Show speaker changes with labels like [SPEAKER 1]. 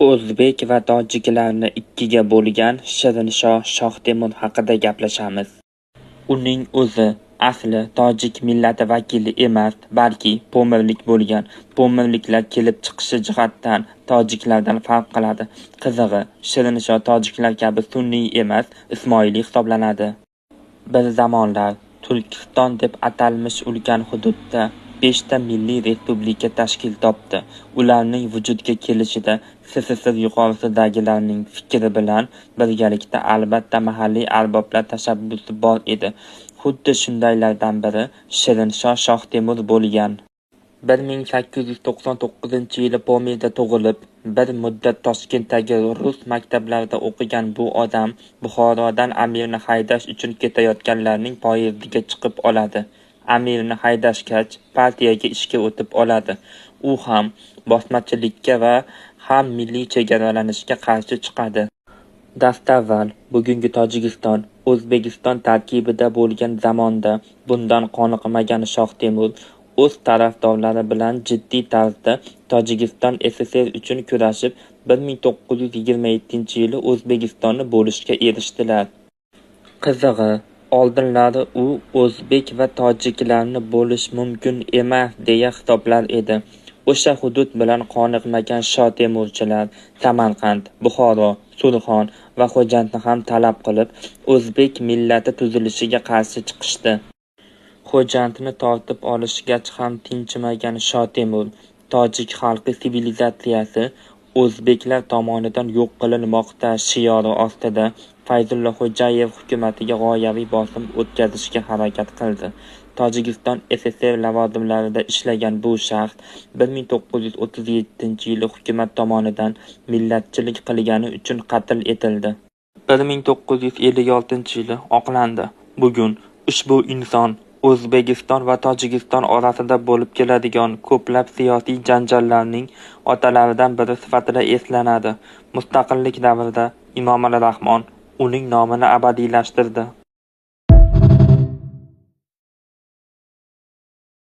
[SPEAKER 1] O'zbek va tojiklarni ikkiga bo'lgan Shirinshoh Shohtemur haqida gaplashamiz. Uning o'zi asli tojik millati vakili emas, balki pomirlik bo'lgan. Pomirliklar kelib chiqishi jihatdan tojiklardan farq qiladi. Qizig'i, Shirinshon tojiklar kabi sunniy emas, ismoiliy hisoblanadi. Bir zamonlar Turkiston deb atalmish ulkan hududda 5 ta milliy respublika tashkil topdi. Ularning vujudga kelishida SSSR yuqorisidagilarning fikri bilan birgalikda albatta mahalliy arboblar tashabbusi bor edi. Xuddi shundaylardan biri Shirinshon Shohtemur bo'lgan. 1899-yili Pomirda tug'ilib, bir muddat Toshkentdagi rus maktablarida o'qigan bu odam Buxorodan amirni haydash uchun ketayotganlarning poyezdiga chiqib oladi. Amirni haydashgach, partiyaga ishga o'tib oladi. U ham bosmachilikka va ham milliy chegaralanishga qarshi chiqadi. Dastavval, bugungi Tojikiston O'zbekiston tarkibida bo'lgan zamonda bundan qoniqmagan Shohtemur o'z tarafdorlari bilan jiddiy tarzda Tojikiston SSR uchun kurashib, 1927-yili O'zbekistonni bo'lishga erishdilar. Qizig'i, oldinlari u o'zbek va tojiklarni bo'lish mumkin emas deya hisoblar edi. O'sha hudud bilan qoniqmagan Shotemurchilar Samarqand, Buxoro, Surxon va Xo'jandni ham talab qilib, o'zbek millati tuzilishiga qarshi chiqishdi. Xo'jandni tortib olishgach ham tinchimagan Shotemur tojik xalqi sivilizatsiyasi o'zbeklar tomonidan yo'q qilinmoqda shiori ostida Fayzulla Xo'jayev hukumatiga g'oyaviy bosim o'tkazishga harakat qildi. Tojikiston SSR lavozimlarida ishlagan bu shaxs 1937-yili hukumat tomonidan millatchilik qilgani uchun qatl etildi. 1956-yili oqlandi. Bugun ushbu inson O'zbekiston va Tojikiston orasida bo'lib keladigan ko'plab siyosiy janjallarning otalaridan biri sifatida eslanadi. Mustaqillik davrida Emomali Rahmon uning nomini abadiylashtirdi.